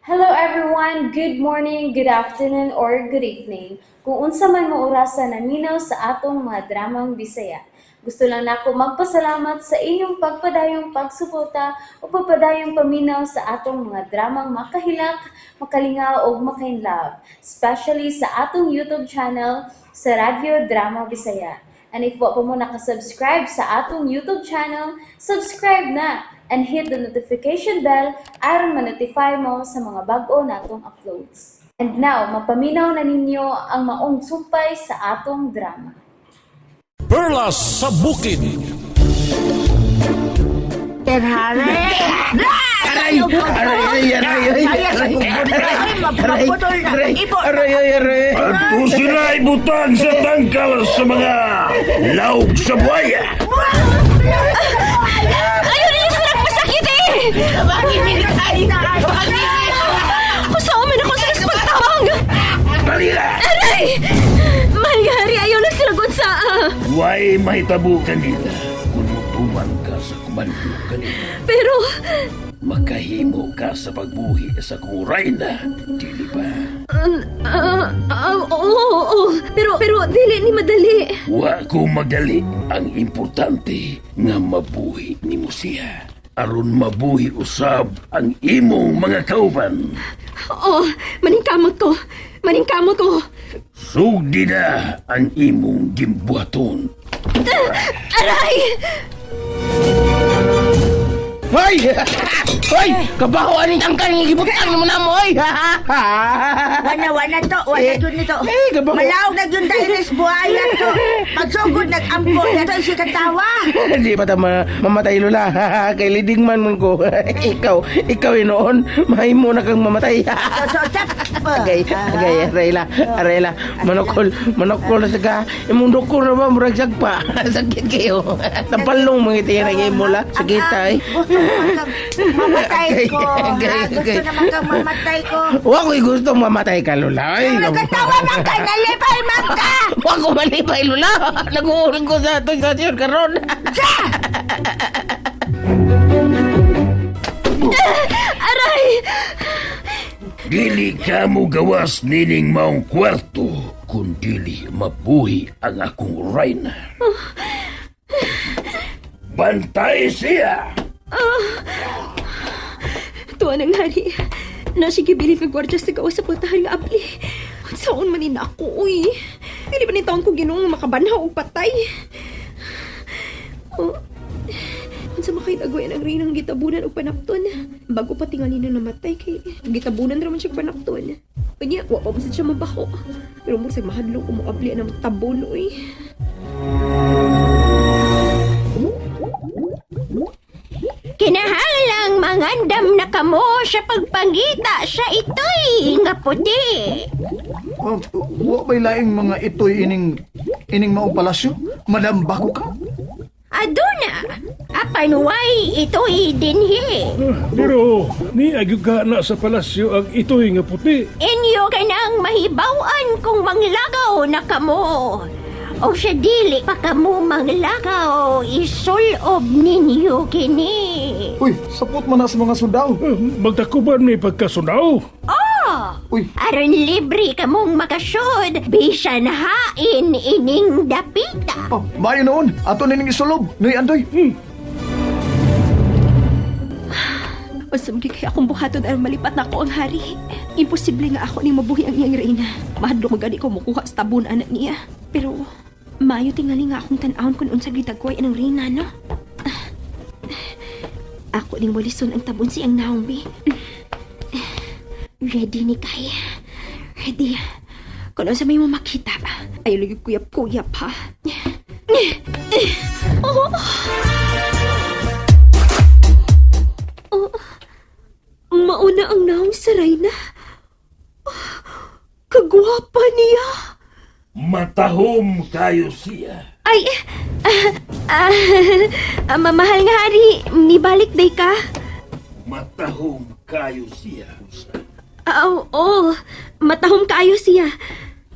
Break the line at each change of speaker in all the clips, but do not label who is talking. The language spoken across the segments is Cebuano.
Hello everyone! Good morning, good afternoon, or good evening. Kung unsa man mo orasa naminaw sa atong mga dramang Bisaya. Gusto lang nako magpasalamat sa inyong pagpadayong pagsuporta o pagpadayong paminaw sa atong mga dramang makahilak, makalingaw ug makainlove, especially sa atong YouTube channel sa Radyo Drama Bisaya. And if wa pa mo nakasubscribe sa atong YouTube channel, subscribe na and hit the notification bell aron ma-notify mo sa mga bag-o natong uploads. And now, mapaminaw na ninyo ang maong sumpay sa atong drama.
Perlas sa Bukid.
Terhare!
Aray! Aray! Aray! Aray! Aray! Aray! Aray! Aray! Aray! Aray!
Adto sila ibutang sa tangkal sa mga laog sa buhaya.
Ayaw ninyo sila pasakit eh! Kusawa man ako sila sa pagtawag!
Balila!
Aray! Mahal nga hari, ayaw na sila gunsaa!
Way mahitabo kanila kung mutuman ka sa kumando kanila.
Pero,
Makahimo ka sa pagbuhi sa kong rayna, dili ba?
Oo, oo, pero dili ni madali.
Wa ko magali. Ang importante nga mabuhi nimo siya. Aron mabuhi usab ang imong mga kauban.
Oo, maningkamot ko. Maningkamot ko.
Sugdi na ang imong gimbuhaton.
Aray!
Hoy! Hoy! Kabaho aning tangkal nga gibutang mo na mo, oy!
Wana, wana to, wana
Eh,
yun nito.
eh, gabaho.
Malaw na yun dahil is buhaya to. Pagsugod, nag-ampo na to, si katawa.
Di pa ta mamatay, Lola. Kay leading man man ko. Ikaw, ikaw inoon. Mahimo na kang mamatay.
So, so, tap.
Agay, agay, aray la, aray la. Manokol, manokol sa ka. Imong doktor na ba, murag sagpa. Sakit kayo. Tampalong mga itiyan ang imo la. Sakit ay.
Gusto naman kang mamatay ko.
Agay,
Ha?
agay,
Gusto
agay.
naman kang mamatay ko.
Wa ko'y gusto mamatay ka, Lola. Ay,
Nagkatawa man ka, nalipay man ka.
Wa ko malipay, Lola. Naguulan ko sa atong sasyon karon.
Aray!
Dili ka mo gawas nining maong kwarto kung dili mabuhi ang akong rayna. Bantay siya!
Tuwa ng hari. Nasi gibilin nga gwardya sa gawas sa pultahan nga abli. Saon man ni ako, uy. Dili ba ni taon ko Ginoo nga makabanhaw og patay? Oh. Unsa man kay dagwayan ang reynang gitabunan og panapton? Bago pa tingali na namatay kay gitabunan ra man siya og panapton. Unya, wa pa man sad siya mabako. Pero mo sa mahadlok ko moabli ang tabon, uy.
Kinahanglang mangandam na kamo sa pagpangita sa itoy nga puti.
Wa ba'y laing mga itoy ining maong palasyo? Madam Bako ka?
Aduna, apan way itoy dinhi.
Pero ni ka na sa palasyo ang itoy nga puti.
Inyo kanang mahibaw-an kung manglagaw na kamo. O sa dili pa kamo manglagaw, isulob ninyo kini.
Uy, sapot man na sa mga sundao.
Magtakuban may pagkasunaw.
Uy,
Aron libre kamong makasod, bisan hain ining dapita.
oh, maayo noon. Ato nining isulob. Noy Andoy.
Unsa man kay akong buhaton aron malipat nako ang hari. Imposible nga ako ning mabuhi ang iyang reyna. Mahadlok magani ko mokuha sa tabon anak niya. Pero maayo tingali nga akong tan-awon kung unsa gitagway ang reyna, no? Ah. Ako ning walison ang tabon siyang naong bi. Ready ni kay. Ready. Kung unsa may mo makita, ay lagi kuyap-kuyap ha. Oh. Mauna ang naong sa Reyna. Kagwapa niya.
Matahom kayo siya.
Ay, mamahal nga hari, nibalik day ka.
Matahom kayo siya.
Ah, oo, matahom kaayo siya.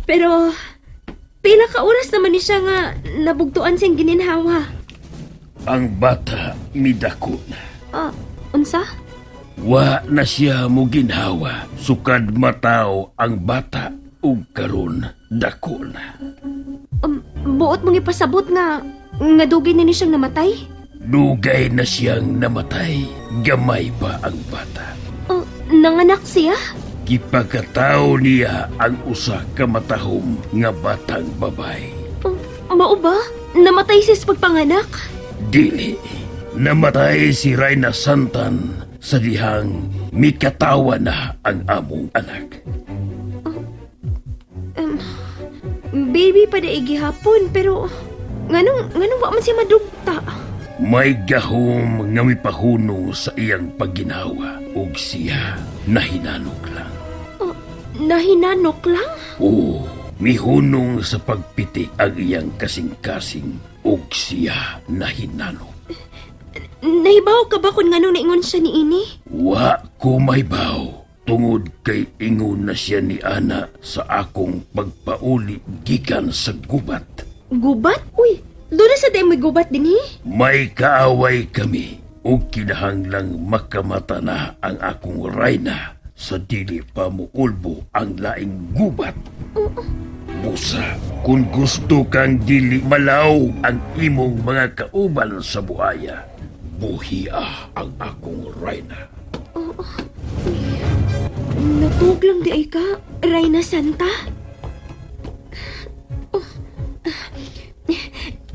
Pero, pila ka oras naman ni siya nga nabugtuan siyang gininhawa.
Ang bata midako na.
Ah, unsa?
Wa na siya moginhawa sukad mataw ang bata ug karon dako na.
Buot mong ipasabot nga nga dugay na ni siyang namatay?
Dugay na siyang namatay, gamay pa ang bata.
Nanganak siya?
Gipagkatao niya ang usa ka matahom nga batang babay.
Mao ba? Namatay siya sa pagpanganak?
Dili, namatay si Reyna Santan sa dihang mikatawa na ang among anak.
Baby pa daig gihapon pero nganong nganong wa man siya madugta?
May gahom nga mipahunong sa iyang pagginhawa ug siya nahinanok lang.
Nahinanok lang?
Oo, mihunong sa pagpitik ang iyang kasing-kasing ug siya nahinanok.
Nahibaw ka ba kung nganong naingon siya ni ini?
Wa ko mahibaw tungod kay ingon na siya ni Ana sa akong pagpauli gikan sa gubat.
Gubat? Uy, doon na sa day may gubat din eh.
May kaaway kami ug kinahanglang makamata na ang akong rayna sa dili pa muulbo ang laing gubat. Busa, kung gusto kang dili malaw ang imong mga kauban sa buhaya, buhia ang akong rayna.
Natug lang di ay ka, Reyna Santa. Oh.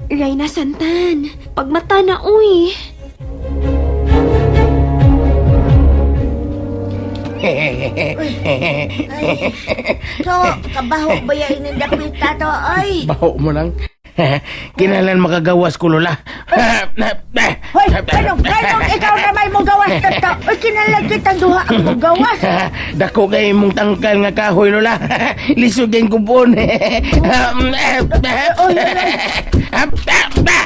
Reyna Santan, pagmata na uy.
To, kabaho ba yan ining dapita to, oy?
Baho mo lang. Kinalan makagawas ko, Lola.
Hoy, kanong, kanong ikaw na may mugawas to to. Uy, kinalag kitang duha ang mugawas.
Dako kay mong tangkal nga kahoy, Lola. Lisod kayong kubon.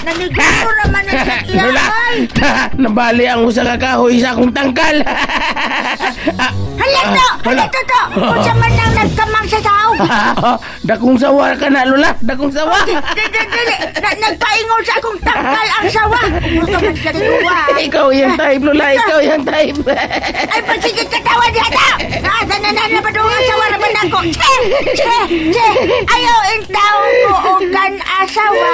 Naniguro naman ang iya,
Lola,
oy.
nabali ang usa ka kahoy sa akong tangkal.
Hala to, hala to to. Unsa man nang nagkamang sa tao.
Dakong sawa ka na, Lola. Dakong sawa.
Dili, dili, na, nagpaingon sa akong tangkal ang sawa. Gusto man siya duha.
Ikaw yung type, Lola. Ikaw yung type.
Ay, pasigit katawa diha ta. Ah, tanan na padungan sawa naman ako. Che, che, che. Ayaw in town ko og kan asawa.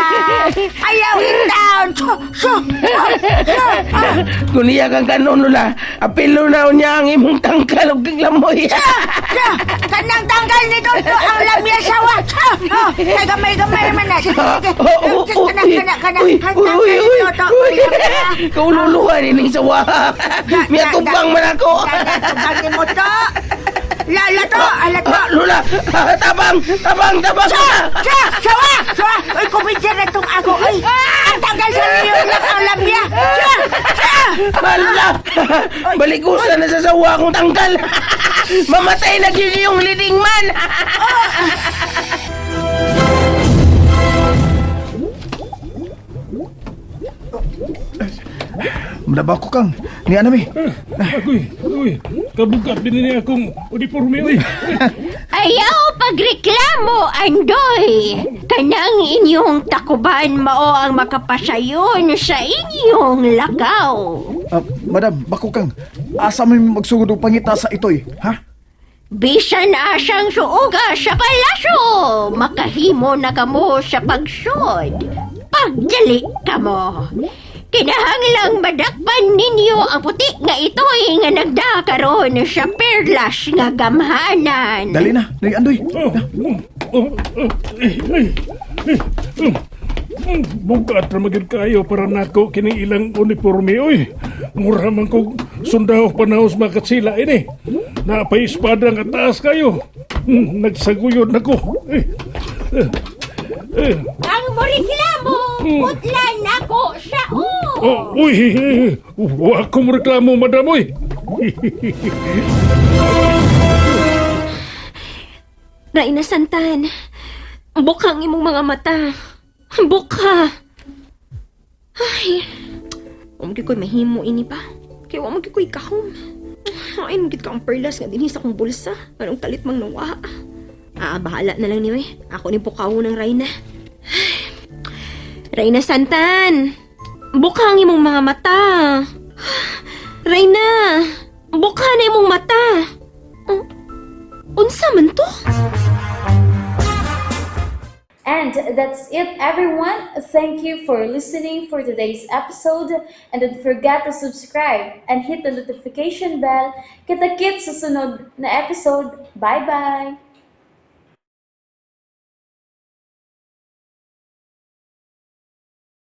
Ayaw in town. So, so, so, so. Ah,
Kung niya kang kanon, Lola, apilo na niya ang imong tangkal ug kang lamoy.
Che, kanang tanggal ni Toto ang lamya sawa. Che, oh, kay gamay-gamay man na. Sige, sige.
Oh, oh,
Kana,
uy,
kana, kana.
uy,
Kan
uy, uy,
tanggal ni
uy,
Toto.
uy. Kaululuhan ining sawa. Miatubang man ako.
Tubang ni mo to. Lala to, ala to.
Ah, Lola, ah, tabang, tabang, tabang.
Sa, sawa, sawa. Uy, kumidya na tong ako. Uy, ang tanggal sa niyo lang ang lamya. Sa, sa.
Ah, Lola, baligusan na sa sawa akong tangkal. Mamatay na gyud yung leading man.
Madaba ko kang. Ni anami.
Agoy, uy, kabugat din ni akong uniforme, uy.
Ayaw pagreklamo, Andoy! Kanang inyong takuban mao ang makapasayon sa inyong lakaw.
Ah, madam, bako kang. Asa may magsugod og pangita sa itoy, ha?
Bisan asang suoga sa palasyo, makahimo na kamo sa pagsod. Pagdali kamo. Kinahanglang madakpan ninyo ang puti nga itoy nga nagdakaroon sa perlas nga gamhanan.
Dali na, ni Andoy.
Oh, oh, oh, oh, eh, eh, eh, oh. Bugat ra magyud kayo para nako kining ilang uniforme oy. Mura man kog sundao panahos makatsila ini. Napay espada nga taas kayo. Nagsaguyod nako. Eh, eh, eh.
Ang moreklamo, putlan nako sa o.
Oh, uy, eh, eh, wa ko mo reklamo, madam, oy.
Reyna Santan, buka ang imong mga mata. Buka! Ay, wa ko'y mahimo ini pa. Kaya wa ko'y kahom. Ay, magkit ka ang perlas nga dinhi sa akong bulsa. Anong talit mang nawa. Ah, bahala na lang niyo eh. Ako ni bukaw ng Reyna. Ay, Reyna Santan, buka ang imong mga mata. Reyna! Bukha na imong mata. Unsa man to?
And that's it, everyone. Thank you for listening for today's episode. And don't forget to subscribe and hit the notification bell. Kita-kits sa sunod na episode. Bye-bye!